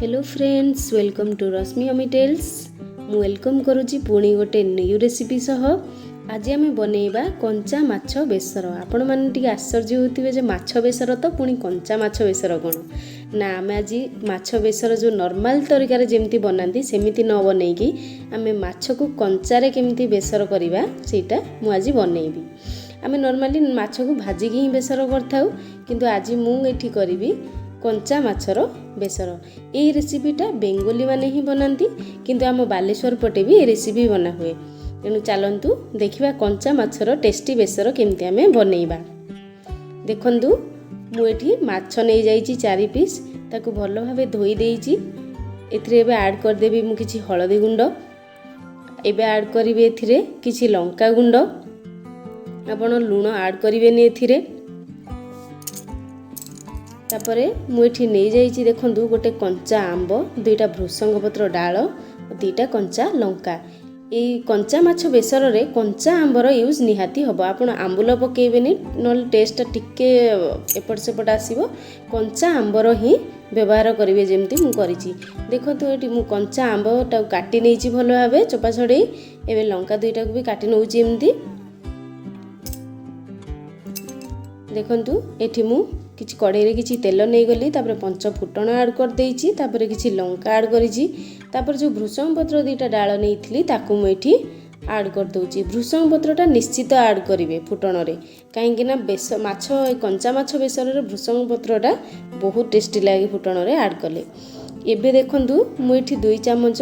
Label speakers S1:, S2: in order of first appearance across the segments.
S1: Hello friends, welcome to Rashmi Ami Tales. ମୁଁ welcome କରୁଛି ପୁଣି ଗୋଟେ ନ୍ୟୁ ରେସିପି ସହ। ଆଜି ଆମେ ବନେଇବା କଞ୍ଚା ମାଛ ବେସର। ଆପଣମାନେ ଟିକେ ଆଶ୍ଚର୍ଯ୍ୟ ହେଉଥିବେ ଯେ ମାଛ ବେସର ତ ପୁଣି କଞ୍ଚା ମାଛ ବେସର କ'ଣ ନା। ଆମେ ଆଜି ମାଛ ବେସର ଯେଉଁ ନର୍ମାଲ୍ ତରିକାରେ ଯେମିତି ବନାନ୍ତି ସେମିତି ନ ବନେଇକି ଆମେ ମାଛକୁ କଞ୍ଚାରେ କେମିତି ବେସର କରିବା ସେଇଟା ମୁଁ ଆଜି ବନେଇବି। ଆମେ ନର୍ମାଲି ମାଛକୁ ଭାଜିକି ହିଁ ବେସର କରିଥାଉ, କିନ୍ତୁ ଆଜି ମୁଁ ଏଠି କରିବି କଞ୍ଚା ମାଛର ବେସର। ଏଇ ରେସିପିଟା ବେଙ୍ଗଲୀମାନେ ହିଁ ବନାନ୍ତି, କିନ୍ତୁ ଆମ ବାଲେଶ୍ୱର ପଟେ ବି ଏ ରେସିପି ବନାହୁଏ। ତେଣୁ ଚାଲନ୍ତୁ ଦେଖିବା କଞ୍ଚା ମାଛର ଟେଷ୍ଟି ବେସର କେମିତି ଆମେ ବନେଇବା। ଦେଖନ୍ତୁ, ମୁଁ ଏଠି ମାଛ ନେଇଯାଇଛି 4 ପିସ୍, ତାକୁ ଭଲ ଭାବେ ଧୋଇ ଦେଇଛି। ଏଥିରେ ଏବେ ଆଡ଼୍ କରିଦେବି ମୁଁ କିଛି ହଳଦୀ ଗୁଣ୍ଡ। ଏବେ ଆଡ଼୍ କରିବି ଏଥିରେ କିଛି ଲଙ୍କା ଗୁଣ୍ଡ। ଆପଣ ଲୁଣ ଆଡ଼୍ କରିବେନି ଏଥିରେ। ତାପରେ ମୁଁ ଏଠି ନେଇଯାଇଛି ଦେଖନ୍ତୁ ଗୋଟେ କଞ୍ଚା ଆମ୍ବ, 2ଟା ଭୃସଙ୍ଗ ପତ୍ର ଡାଳ, 2ଟା କଞ୍ଚା ଲଙ୍କା। ଏଇ କଞ୍ଚା ମାଛ ବେସରରେ କଞ୍ଚା ଆମ୍ବର ୟୁଜ୍ ନିହାତି ହେବ। ଆପଣ ଆମ୍ବୁଲ ପକାଇବେନି, ନହେଲେ ଟେଷ୍ଟଟା ଟିକେ ଏପଟ ସେପଟ ଆସିବ। କଞ୍ଚା ଆମ୍ବର ହିଁ ବ୍ୟବହାର କରିବେ, ଯେମିତି ମୁଁ କରିଛି। ଦେଖନ୍ତୁ, ଏଠି ମୁଁ କଞ୍ଚା ଆମ୍ବଟାକୁ କାଟି ନେଇଛି ଭଲ ଭାବେ ଚୋପା ଛଡ଼େଇ। ଏବେ ଲଙ୍କା 2ଟାକୁ ବି କାଟି ନେଉଛି ଏମିତି। ଦେଖନ୍ତୁ, ଏଠି ମୁଁ କିଛି କଢ଼େଇରେ କିଛି ତେଲ ନେଇଗଲି, ତାପରେ ପଞ୍ଚ ଫୁଟଣ ଆଡ଼୍ କରିଦେଇଛି, ତାପରେ କିଛି ଲଙ୍କା ଆଡ଼୍ କରିଛି, ତାପରେ ଯେଉଁ ଭୃସଙ୍ଗ ପତ୍ର 2ଟା ଡାଳ ନେଇଥିଲି ତାକୁ ମୁଁ ଏଠି ଆଡ଼୍ କରିଦେଉଛି। ଭୃସଙ୍ଗ ପତ୍ରଟା ନିଶ୍ଚିତ ଆଡ଼୍ କରିବେ ଫୁଟଣରେ, କାହିଁକିନା ମାଛ କଞ୍ଚା ମାଛ ବେସରରେ ଭୃସଙ୍ଗ ପତ୍ରଟା ବହୁତ ଟେଷ୍ଟି ଲାଗେ ଫୁଟଣରେ ଆଡ଼୍ କଲେ। ଏବେ ଦେଖନ୍ତୁ, ମୁଁ ଏଠି 2 ଚାମଚ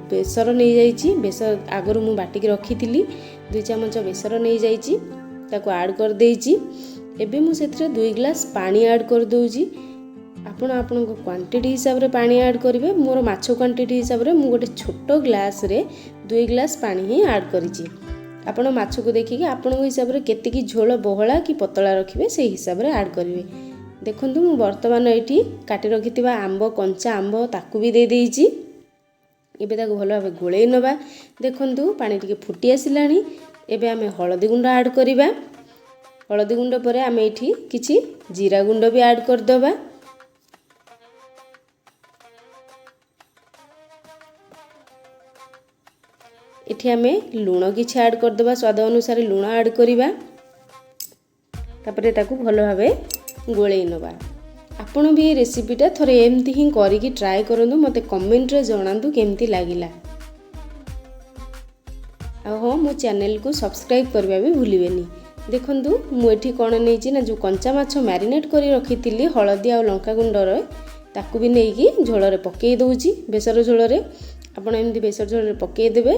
S1: ବେସର ନେଇଯାଇଛି। ବେସର ଆଗରୁ ମୁଁ ବାଟିକି ରଖିଥିଲି। 2 ଚାମଚ ବେସର ନେଇଯାଇଛି, ତାକୁ ଆଡ଼୍ କରିଦେଇଛି। ଏବେ ମୁଁ ସେଥିରେ 2 ଗ୍ଲାସ୍ ପାଣି ଆଡ଼୍ କରିଦେଉଛି। ଆପଣ ଆପଣଙ୍କ କ୍ୱାଣ୍ଟିଟି ହିସାବରେ ପାଣି ଆଡ଼୍ କରିବେ। ମୋର ମାଛ କ୍ୱାଣ୍ଟିଟି ହିସାବରେ ମୁଁ ଗୋଟେ ଛୋଟ ଗ୍ଲାସ୍ରେ 2 ଗ୍ଲାସ୍ ପାଣି ହିଁ ଆଡ଼୍ କରିଛି। ଆପଣ ମାଛକୁ ଦେଖିକି ଆପଣଙ୍କ ହିସାବରେ କେତିକି ଝୋଳ ବହଳା କି ପତଳା ରଖିବେ ସେଇ ହିସାବରେ ଆଡ଼୍ କରିବେ। ଦେଖନ୍ତୁ, ମୁଁ ବର୍ତ୍ତମାନ ଏଇଠି କାଟି ରଖିଥିବା ଆମ୍ବ, କଞ୍ଚା ଆମ୍ବ ତାକୁ ବି ଦେଇଦେଇଛି। ଏବେ ତାକୁ ଭଲ ଭାବେ ଗୋଳେଇ ନେବା। ଦେଖନ୍ତୁ, ପାଣି ଟିକେ ଫୁଟି ଆସିଲାଣି। ଏବେ ଆମେ ହଳଦୀ ଗୁଣ୍ଡ ଆଡ଼୍ କରିବା। ହଳଦୀ ଗୁଣ୍ଡ ପରେ ଆମେ ଏଇଠି କିଛି ଜିରା ଗୁଣ୍ଡ ବି ଆଡ଼୍ କରିଦେବା। ଏଠି ଆମେ ଲୁଣ କିଛି ଆଡ଼୍ କରିଦେବା, ସ୍ୱାଦ ଅନୁସାରେ ଲୁଣ ଆଡ଼୍ କରିବା। ତାପରେ ତାକୁ ଭଲ ଭାବେ ଗୋଳେଇ ନେବା। ଆପଣ ବି ଏ ରେସିପିଟା ଥରେ ଏମିତି ହିଁ କରିକି ଟ୍ରାଏ କରନ୍ତୁ, ମୋତେ କମେଣ୍ଟରେ ଜଣାନ୍ତୁ କେମିତି ଲାଗିଲା। ଆଉ ହଁ, ମୋ ଚ୍ୟାନେଲକୁ ସବସ୍କ୍ରାଇବ୍ କରିବା ବି ଭୁଲିବେନି। ଦେଖନ୍ତୁ, ମୁଁ ଏଠି କ'ଣ ନେଇଛି ନା ଯେଉଁ କଞ୍ଚା ମାଛ ମ୍ୟାରିନେଟ୍ କରି ରଖିଥିଲି ହଳଦୀ ଆଉ ଲଙ୍କା ଗୁଣ୍ଡରେ, ତାକୁ ବି ନେଇକି ଝୋଳରେ ପକାଇ ଦେଉଛି। ବେସର ଝୋଳରେ ଆପଣ ଏମିତି ବେସର ଝୋଳରେ ପକାଇ ଦେବେ,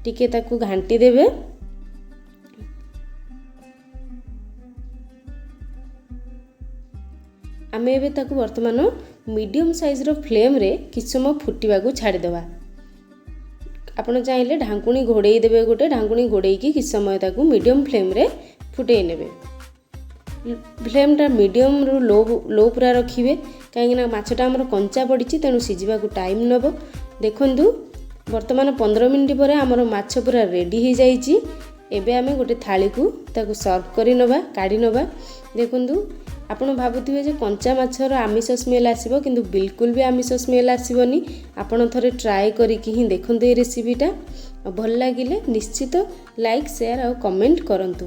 S1: ଟିକେ ତାକୁ ଘାଣ୍ଟି ଦେବେ। ଆମେ ଏବେ ତାକୁ ବର୍ତ୍ତମାନ ମିଡ଼ିୟମ୍ ସାଇଜ୍ର ଫ୍ଲେମ୍ରେ କିଛି ସମୟ ଫୁଟିବାକୁ ଛାଡ଼ିଦେବା। ଆପଣ ଚାହିଁଲେ ଢାଙ୍କୁଣୀ ଘୋଡ଼େଇ ଦେବେ, ଗୋଟେ ଢାଙ୍କୁଣୀ ଘୋଡ଼େଇକି କିଛି ସମୟ ତାକୁ ମିଡ଼ିୟମ୍ ଫ୍ଲେମ୍ରେ ଫୁଟେଇ ନେବେ। ଫ୍ଲେମ୍ଟା ମିଡ଼ିୟମ୍ରୁ ଲୋ ପୁରା ରଖିବେ, କାହିଁକିନା ମାଛଟା ଆମର କଞ୍ଚା ପଡ଼ିଛି, ତେଣୁ ସିଝିବାକୁ ଟାଇମ୍ ନେବ। ଦେଖନ୍ତୁ, ବର୍ତ୍ତମାନ 15 ମିନିଟ୍ ପରେ ଆମର ମାଛ ପୁରା ରେଡ଼ି ହେଇଯାଇଛି। ଏବେ ଆମେ ଗୋଟେ ଥାଳିକୁ ତାକୁ ସର୍ଭ କରି ନେବା, କାଢ଼ି ନେବା। ଦେଖନ୍ତୁ, ଆପଣ ଭାବୁଥିବେ ଯେ କଞ୍ଚା ମାଛର ଆମିଷ ସ୍ମେଲ୍ ଆସିବ, କିନ୍ତୁ ବିଲକୁଲ ବି ଆମିଷ ସ୍ମେଲ୍ ଆସିବନି। ଆପଣ ଥରେ ଟ୍ରାଏ କରିକି ହିଁ ଦେଖନ୍ତୁ ଏ ରେସିପିଟା। ଭଲ ଲାଗିଲେ ନିଶ୍ଚିତ ଲାଇକ୍, ସେୟାର ଆଉ କମେଣ୍ଟ କରନ୍ତୁ।